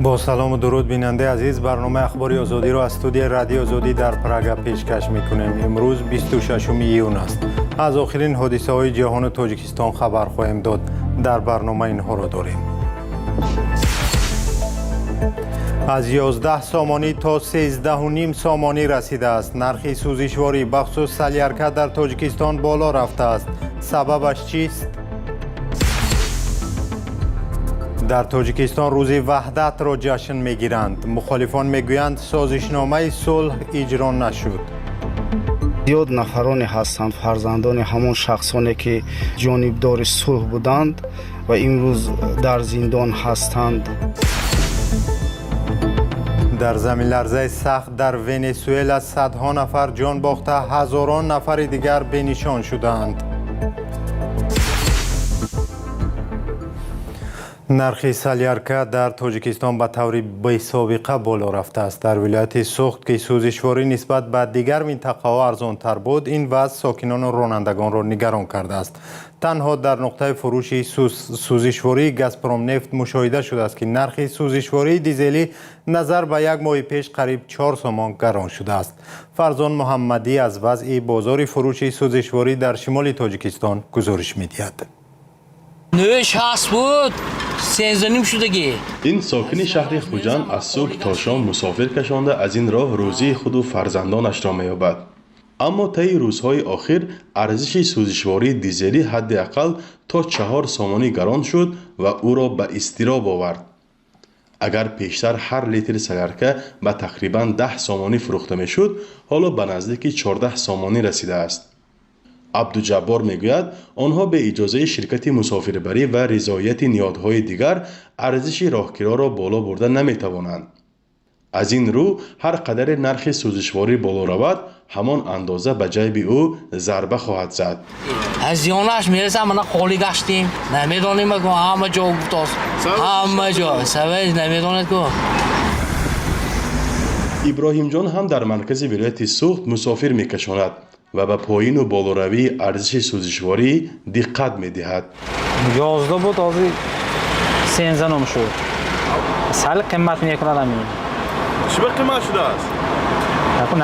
Бо салому дуруд, бинандаи азиз, барномаи Ахбори Озодиро аз студияи Радиои Озодӣ дар Прага пешкаш мекунем. Имрӯз 26 июн аст. Аз охирин ҳодисаҳои ҷаҳону Тоҷикистон хабар хоҳем дод. Дар барнома инҳоро дорем: аз 11 сомонӣ то 13,5 сомонӣ расидааст. Нархи сӯзишворӣ, бахусус солярка, дар Тоҷикистон боло рафтааст. Сабабаш чист? Дар Тоҷикистон Рӯзи Ваҳдатро ҷашн мегиранд. Мухолифон мегӯянд, созишномаи сулҳ иҷро нашуд. Зиёд нафароне ҳастанд, фарзандони ҳамон шахсоне, ки ҷонибдори сулҳ буданд ва имрӯз дар зиндон ҳастанд. Дар заминларзаи сахт дар Венесуэла садҳо нафар ҷон бохта, ҳазорон нафари дигар бенишон шудаанд. Нархи солярка дар Тоҷикистон ба таври бесобиқа боло рафтааст. Дар вилояти Суғд, ки сӯзишворӣ нисбат ба дигар минтақаҳо арзонтар буд, ин вазъ сокинону ронандагонро нигарон кардааст. Танҳо дар нуқтаи фурӯши сӯзишвории Газпромнефт мушоҳида шудааст, ки нархи сӯзишвории дизелӣ назар ба як моҳи пеш қариб 4 сомон гарон шудааст. Фарзон Муҳаммадӣ аз вазъи бозори фурӯши сӯзишворӣ дар шимоли Тоҷикистон гузориш медиҳад. 9,60 буд, 13,5 шудагӣ. Ин сокини шаҳри Хуҷанд аз субҳ то шом мусофир кашонда, аз ин роҳ рӯзии худу фарзандонашро меёбад. Аммо таи рӯзҳои охир арзиши сӯзишвории дизелӣ ҳадди ақал то 4 сомонӣ гарон шуд ва ӯро ба изтироб овард. Агар пештар ҳар литри солярка ба тақрибан 10 сомонӣ фурӯхта мешуд, ҳоло ба наздики 14 сомонӣ расидааст. Абдуҷаббор мегӯяд, онҳо бе иҷозаи ширкати мусофирбарӣ ва ризояти ниҳодҳои дигар арзиши роҳкироро боло бурда наметавонанд. Аз ин рӯ, ҳар қадаре нархи сӯзишворӣ боло равад, ҳамон андоза ба ҷайби ӯ зарба хоҳад зад. Аз зиёнаш мерасам, мана холӣ гаштем, намедонем, ҳама ҷо гуфтост, ҳама ҷо сабаб намедонед ку. Иброҳимҷон ҳам дар маркази вилояти Суғд мусофир мекашонад ва ба поину болоравии арзиши сӯзишворӣ диққат медиҳад. 11 буд, ҳозир 13,5 шуд. Сал қимат мекунад ҳамин. Чӣ ба қимат шудааст?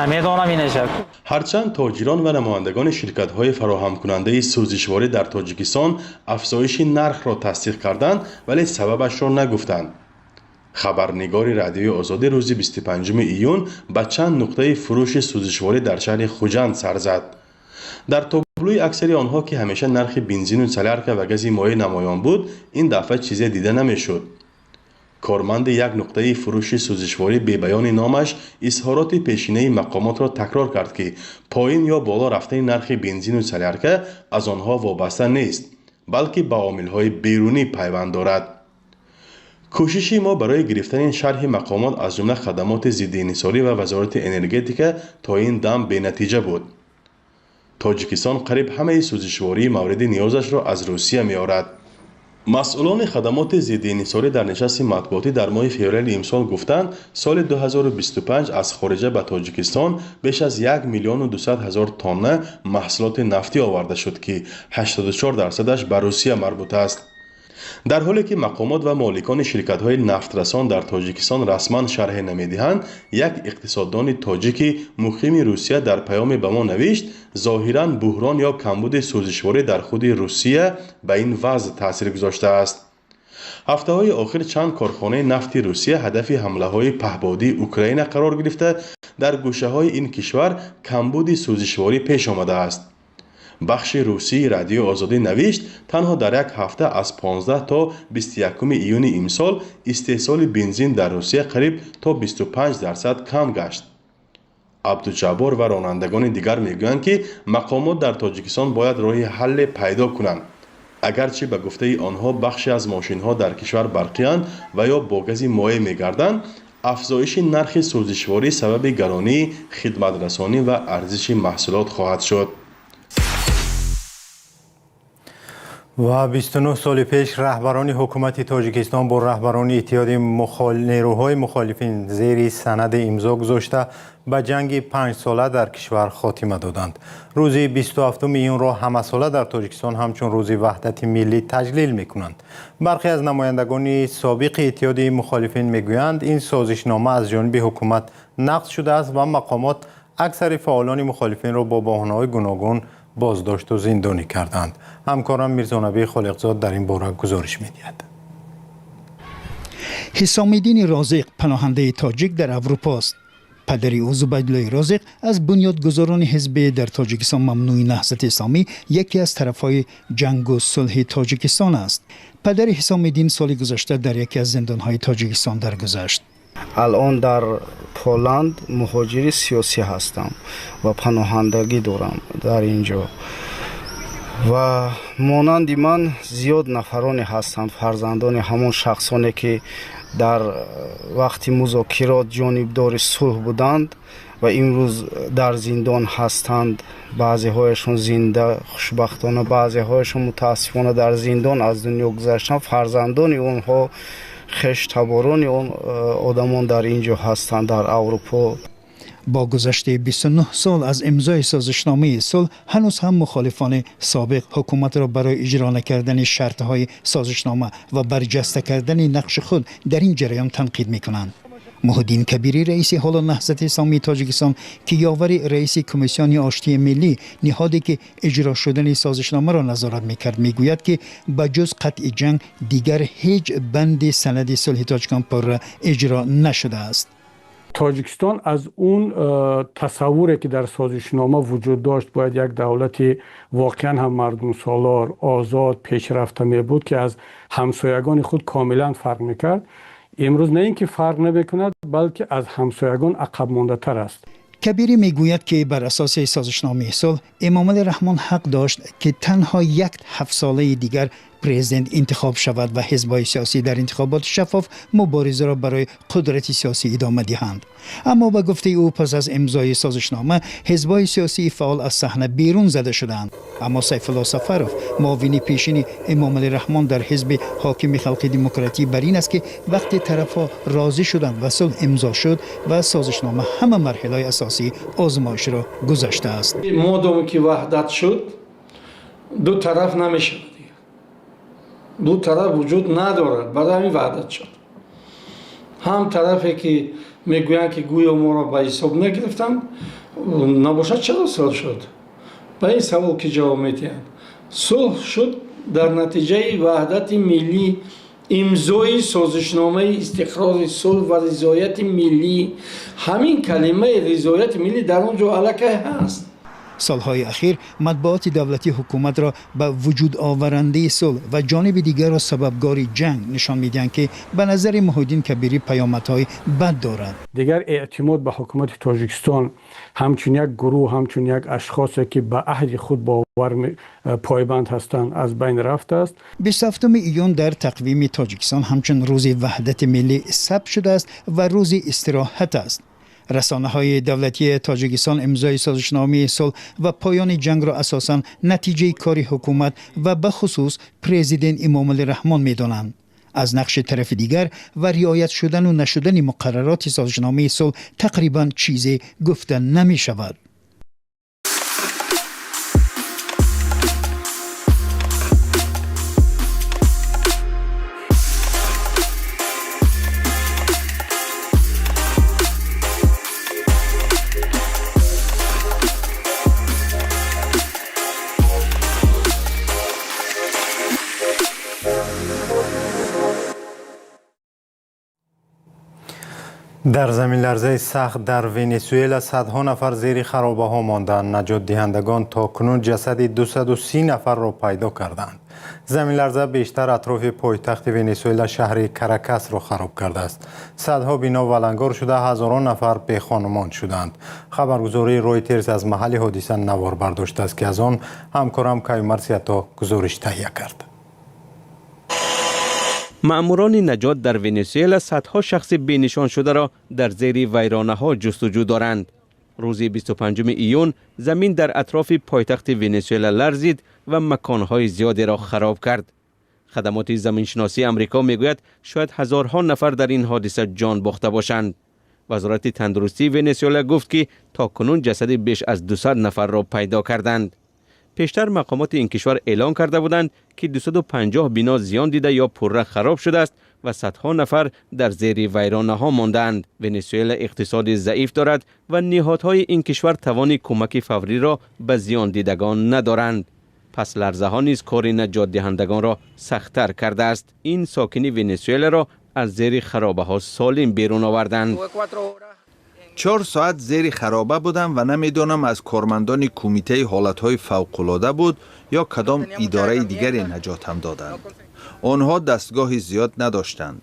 Намедонам инаша. Ҳарчанд тоҷирон ва намояндагони ширкатҳои фароҳамкунандаи сӯзишворӣ дар Тоҷикистон афзоиши нархро тасдиқ карданд, вале сабабашро нагуфтанд. Хабарнигори Радиои Озодӣ рӯзи 25 июн ба чанд нуқтаи фурӯши сӯзишворӣ дар шаҳри Хуҷанд сар зад. Дар тоблӯи аксари онҳо, ки ҳамеша нархи бензину солярка ва гази моеъ намоён буд, ин дафъа чизе дида намешуд. Корманди як нуқтаи фурӯши сӯзишворӣ бе баёни номаш изҳороти пешинаи мақомотро такрор кард, ки поин ё боло рафтани нархи бензину солярка аз онҳо вобаста нест, балки ба омилҳои берунӣ пайванд дорад. Кӯшиши мо барои гирифтани шарҳи мақомот, аз ҷумла хадамоти зиддиинҳисорӣ ва Вазорати энергетика, то ин дам бенатиҷа буд. Тоҷикистон қариб ҳамаи сӯзишвории мавриди ниёзашро аз Русия меорад. Масъулони хадамоти зиддиинҳисорӣ дар нишасти матбуотӣ дар моҳи феврали имсол гуфтанд, соли 2025 аз хориҷа ба Тоҷикистон беш аз 1 миллиону 200 ҳазор тонна маҳсулоти нафтӣ оварда шуд, ки 84 дарсадаш ба Русия марбут аст. Дар ҳоле ки мақомот ва моликони ширкатҳои нафтрасон дар Тоҷикистон расман шарҳе намедиҳанд, як иқтисоддони тоҷики муқими Русия дар паёме ба мо навишт, зоҳиран буҳрон ё камбуди сӯзишворӣ дар худи Русия ба ин вазъ таъсир гузоштааст. Ҳафтаҳои охир чанд корхонаи нафти Русия ҳадафи ҳамлаҳои паҳбодии Украина қарор гирифта, дар гӯшаҳои ин кишвар камбуди сӯзишворӣ пеш омадааст. Бахши русии Радиои Озодӣ навишт, танҳо дар як ҳафта аз 15 то 21 июни имсол истеҳсоли бензин дар Русия қариб то 25% кам гашт. Абдуҷаббор ва ронандагони дигар мегӯянд, ки мақомот дар Тоҷикистон бояд роҳи ҳалле пайдо кунанд. Агарчи, ба гуфтаи онҳо, бахше аз мошинҳо дар кишвар барқиянд ва ё бо гази моеъ мегарданд, афзоиши нархи сӯзишворӣ сабаби гаронии хидматрасонӣ ва арзиши маҳсулот хоҳад шуд. Ва 29 соли пеш раҳбарони ҳукумати Тоҷикистон бо раҳбарони Иттиҳоди нерӯҳои мухолифин зери санади имзо гузошта, ба ҷанги панҷсола дар кишвар хотима доданд. Рӯзи 27 июнро ҳамасола дар Тоҷикистон ҳамчун Рӯзи ваҳдати миллӣ таҷлил мекунанд. Бархе аз намояндагони собиқи Иттиҳоди мухолифин мегӯянд, ин созишнома аз ҷониби ҳукумат нақз шудааст ва мақомот аксари фаъолони мухолифинро бо баҳонаҳои гуногун боздошту зиндонӣ карданд. Ҳамкорам Мирзонабӣ Холиқзод дар ин бора гузориш медиҳад. Ҳисомиддини Розиқ паноҳандаи тоҷик дар Аврупо аст. Падари ӯ, Зубайдуллои Розиқ, аз бунёдгузорони ҳизби дар Тоҷикистон мамнӯи Наҳзати Исломӣ, яке аз тарафҳои ҷангу сулҳи Тоҷикистон аст. Падари Ҳисомиддин соли гузашта дар яке аз зиндонҳои Тоҷикистон даргузашт. Алон дар Поланд муҳоҷири сиёсӣ ҳастам ва паноҳандагӣ дорам дар ин ҷо, ва монанди ман зиёд нафароне ҳастанд, фарзандони ҳамон шахсоне, ки дар вақти музокирот ҷонибдори сулҳ буданд ва имрӯз дар зиндон ҳастанд. Баъзеҳояшон зинда, хушбахтона, баъзеҳояшон, мутаассифона, дар зиндон аз дунё гузаштанд. Фарзандони онҳо, хештаборони он одамон дар ин ҷо ҳастанд, дар Аврупо. Бо гузашти 29 сол аз имзои созишномаи сулҳ, ҳанӯз ҳам мухолифони собиқ ҳукуматро барои иҷро накардани шартҳои созишнома ва барҷаста кардани нақши худ дар ин ҷараён танқид мекунанд. Муҳиддин Кабирӣ, раиси ҳоло Наҳзати Исломии Тоҷикистон, ки ёвари раиси Комиссиони оштии миллӣ, ниҳоде ки иҷро шудани созишномаро назорат мекард, мегӯяд, ки ба ҷуз қатъи ҷанг дигар ҳеҷ банди санади сулҳи тоҷикон пурра иҷро нашудааст. Тоҷикистон аз он тасаввуре, ки дар созишнома вуҷуд дошт, бояд як давлати воқеан ҳам мардумсолор, озод, пешрафта мебуд, ки аз ҳамсоягони худ комилан фарқ мекард, имрӯз на ин ки фарқ намекунад, балки аз ҳамсоягон ақабмондатар аст. Кабирӣ мегӯяд, ки бар асоси созишномаи сулҳ Эмомалӣ Раҳмон ҳақ дошт, ки танҳо як ҳафтсолаи дигар президент интихоб шавад ва ҳизбҳои сиёсӣ дар интихоботи шаффоф муборизаро барои қудрати сиёсӣ идома диҳанд. Аммо ба гуфтаи ӯ, пас аз имзои созишнома ҳизбҳои сиёсии фаъол аз саҳна берун зада шуданд. Аммо Сайфулло Сафаров, муовини пешини Эмомалӣ Раҳмон дар ҳизби ҳокими Халқи Демократӣ, бар ин аст, ки вақте тарафҳо розӣ шуданд ва сулҳ имзо шуд ва созишнома ҳама марҳилаҳои асосии озмоишро гузаштааст. Модоме ки ваҳдат шуд, ду тараф намешавад, ду тараф вуҷуд надорад. Барои ҳамин ваҳдат шуд. Ҳам тарафе, ки мегӯянд, ки гӯё моро ба ҳисоб нагирифтанд, набошад, чаро сулҳ шуд? Ба ин савол ки ҷавоб медиҳанд? Сулҳ шуд дар натиҷаи ваҳдати миллӣ, имзои созишномаи истиқрори сулҳ ва ризояти миллӣ. Ҳамин калимаи ризояти миллӣ дар он ҷо аллакай ҳаст. Солҳои ахир матбуоти давлатӣ ҳукуматро ба вуҷуд оварандаи сулҳ ва ҷониби дигарро сабабгори ҷанг нишон медиҳанд, ки ба назари Муҳиддин Кабирӣ паёмадҳои бад дорад. Дигар эътимод ба ҳукумати Тоҷикистон ҳамчун як гурӯҳ, ҳамчун як ашхосе, ки ба аҳди худ бовар пойбанд ҳастанд, аз байн рафтааст. 27 июн дар тақвими Тоҷикистон ҳамчун Рӯзи ваҳдати миллӣ сабт шудааст ва рӯзи истироҳат аст. Расонаҳои давлатии Тоҷикистон имзои созишномаи сулҳ ва поёни ҷангро асосан натиҷаи кори ҳукумат ва бахусус президент Эмомалӣ Раҳмон медонанд. Аз нақши тарафи дигар ва риоят шудану нашудани муқаррароти созишномаи сулҳ тақрибан чизе гуфта намешавад. Дар заминларзаи сахт дар Венесуэла садҳо нафар зери харобаҳо монданд. Наҷотдиҳандагон то кунун ҷасади 230 нафарро пайдо карданд. Заминларза бештар атрофи пойтахти Венесуэла, шаҳри Каракасро хароб кардааст. Садҳо бино валангор шуда, ҳазорон нафар бехонумон шуданд. Хабаргузории Ройтерс аз маҳалли ҳодиса навор бардоштааст, ки аз он ҳамкорам Каюмарс Ято гузориш таҳия кард. Маъмурони наҷот дар Венесуэла садҳо шахси бенишоншударо дар зери вайронаҳо ҷустуҷӯ доранд. Рӯзи 25 июн замин дар атрофи пойтахти Венесуэла ларзид ва маконҳои зиёдеро хароб кард. Хадамоти заминшиносии Амрико мегӯяд, шояд ҳазорҳо нафар дар ин ҳодиса ҷон бохта бошанд. Вазорати тандурустии Венесуэла гуфт, ки то кунун ҷасади беш аз 200 нафарро пайдо карданд. Пештар мақомоти ин кишвар эълон карда буданд, ки 250 бино зиён дида ё пурра хароб шудааст ва садҳо нафар дар зери вайронаҳо мондаанд. Венесуэла иқтисоди заиф дорад ва ниҳодҳои ин кишвар тавони кӯмаки фавриро ба зиёндидагон надоранд. Пас ларзаҳо низ кори наҷотдиҳандагонро сахттар кардааст. Ин сокини Венесуэларо аз зери харобаҳо солим берун оварданд. 4 соат зери хароба будам ва намедонам, аз кормандони кумитаи ҳолатҳои фавқулода буд ё кадом идораи дигаре наҷотам доданд. Онҳо дастгоҳи зиёд надоштанд.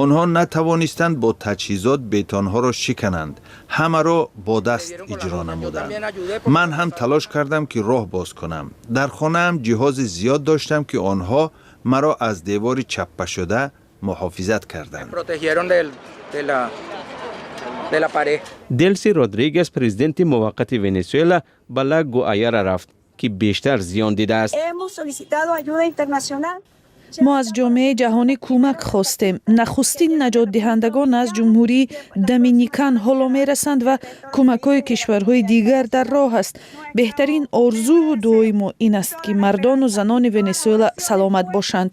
Онҳо натавонистанд бо таҷҳизот бетонҳоро шикананд, ҳамаро бо даст иҷро намуданд. Ман ҳам талош кардам, ки роҳ боз кунам. Дар хонаам ҷиҳози зиёд доштам, ки онҳо маро аз девори чаппашуда муҳофизат карданд. Делси Родригес, президенти муваққати Венесуэла, ба Ла Гуаяра рафт, ки бештар зиён дидааст. Мо аз ҷомеаи ҷаҳонӣ кӯмак хостем. Нахустин наҷотдиҳандагон аз Ҷумҳурии Доминикан ҳоло мерасанд ва кӯмакҳои кишварҳои дигар дар роҳ аст. Беҳтарин орзуву дуои мо ин аст, ки мардону занони Венесуэла саломат бошанд.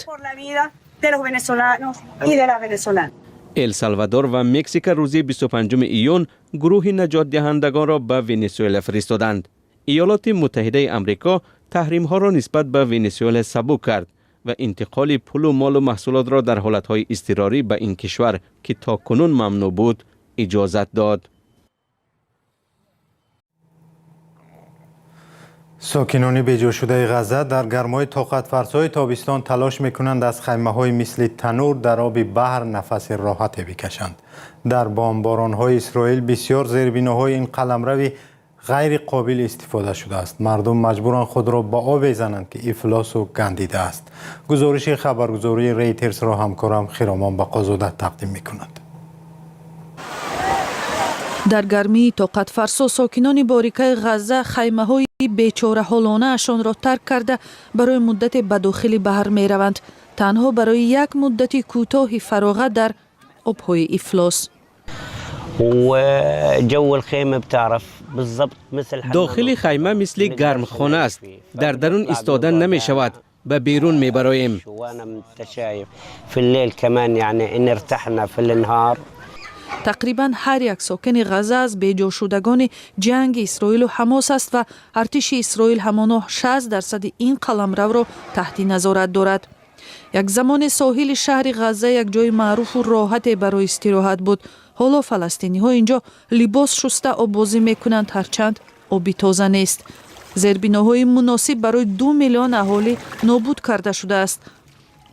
Эл Салвадор ва Мексика рӯзи 25 июн гурӯҳи наҷотдиҳандагонро ба Венесуэла фиристоданд. Иёлоти Муттаҳидаи Амрико таҳримҳоро нисбат ба Венесуэла сабук кард ва интиқоли пулу молу маҳсулотро дар ҳолатҳои изтирорӣ ба ин кишвар, ки то кунун мамнӯъ буд, иҷозат дод. Сокинони беҷошудаи Ғазза дар гармои тоқатфарсои тобистон талош мекунанд, аз хаймаҳои мисли танур дар оби баҳр нафаси роҳате бикашанд. Дар бомборонҳои Исроил бисёр зербиноҳои ин қаламрави ғайри қобил истифода шудааст. Мардум маҷбуранд худро ба обе зананд, ки ифлосу гандидааст. Гузориши хабаргузории Рейтерсро ҳамкорам Хиромон Бақозода тақдим мекунад. Дар гармии тоқатфарсо сокинони борикаи Ғазза хаймаҳои бечораҳолонаашонро тарк карда, барои муддате ба дохили баҳр мераванд, танҳо барои як муддати кӯтоҳи фароғат дар обҳои ифлос. Дохили хайма мисли гармхона аст. Дар дарун истода намешавад, ба берун мебароем. Тақрибан ҳар як сокини Ғазза аз беҷошудагони ҷанги Исроилу Ҳамос аст ва артиши Исроил ҳамоно 60% ин қаламравро таҳти назорат дорад. Як замоне соҳили шаҳри Ғазза як ҷои маъруфу роҳате барои истироҳат буд. Ҳоло фаластиниҳо инҷо либос шуста, оббозӣ мекунанд, ҳарчанд оби тоза нест. Зербиноҳои муносиб барои 2 миллион аҳолӣ нобуд карда шудааст.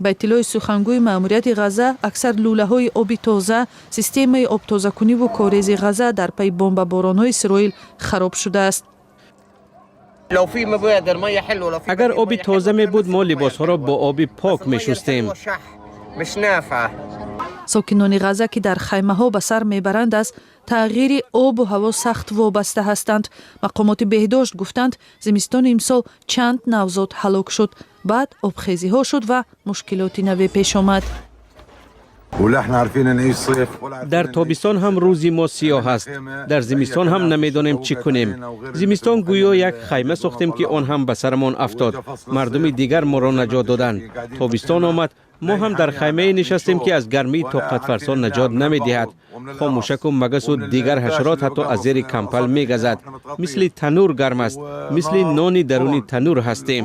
Ба иттилои сухангӯи маъмурияти Ғазза, аксар лӯлаҳои оби тоза, системаи обтозакуниву корези Ғазза дар пайи бомбаборонҳои Исроил хароб шудааст. Агар оби тоза мебуд, мо либосҳоро бо оби пок мешустем. Сокинони Ғазза, ки дар хаймаҳо ба сар мебаранд, аз тағйири обу ҳаво сахт вобаста ҳастанд. Мақомоти беҳдошт гуфтанд, зимистони имсол чанд навзод ҳалок шуд, баъд обхезиҳо шуд ва мушкилоти наве пеш омад. Дар тобистон ҳам рӯзи мо сиёҳ аст, дар зимистон ҳам намедонем чӣ кунем. Зимистон гӯё як хайма сохтем, ки он ҳам ба сарамон афтод. Мардуми дигар моро наҷот доданд. Тобистон омад, мо ҳам дар хаймае нишастем, ки аз гармии тоқатфарсо наҷот намедиҳад. Хомӯшаку магасу дигар ҳашарот ҳатто аз зери кампал мегазад. Мисли танур гарм аст, мисли нони даруни танур ҳастем.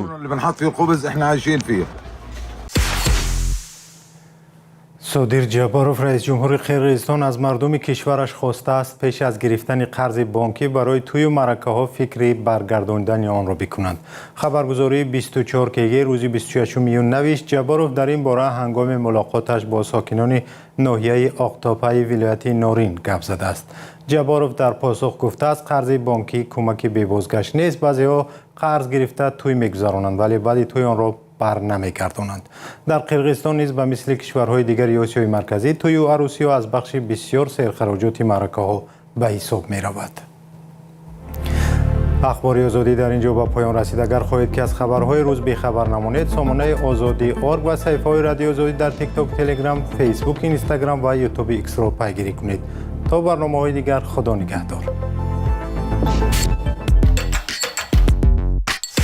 Содир Ҷабаров, раис ҷумҳури Қирғизистон, аз мардуми кишвараш хостааст, пеш аз гирифтани қарзи бонкӣ барои тӯю маъракаҳо фикри баргардондани онро бикунанд. Хабаргузории 24 КГ рӯзи 26 июн навишт, Ҷабаров дар ин бора ҳангоми мулоқоташ бо сокинони ноҳияи Оқтопаи вилояти Норин гап задааст. Ҷабаров дар посух гуфтааст, қарзи бонкӣ кӯмаки бебозгашт нест. Баъзеҳо қарз гирифта тӯй мегузаронанд, вале баъди тӯй онро бар намегардонанд. Дар Қирғизистон низ ба мисли кишварҳои дигари Осиёи Марказӣ тӯю арӯсиҳо аз бахши бисёр серхароҷоти маъракаҳо ба ҳисоб меравад. Ахбори Озодӣ дар ин ҷо ба поён расид. Агар хоҳед, ки аз хабарҳои рӯз бехабар намонед, сомонаи Озодӣ орг ва саҳифаҳои Радиои Озодӣ дар Тикток, Телеграм, Фейсбук, Инстаграм ва Ютуби Иксро пайгирӣ кунед. То барномаҳои дигар, Худо нигаҳдор.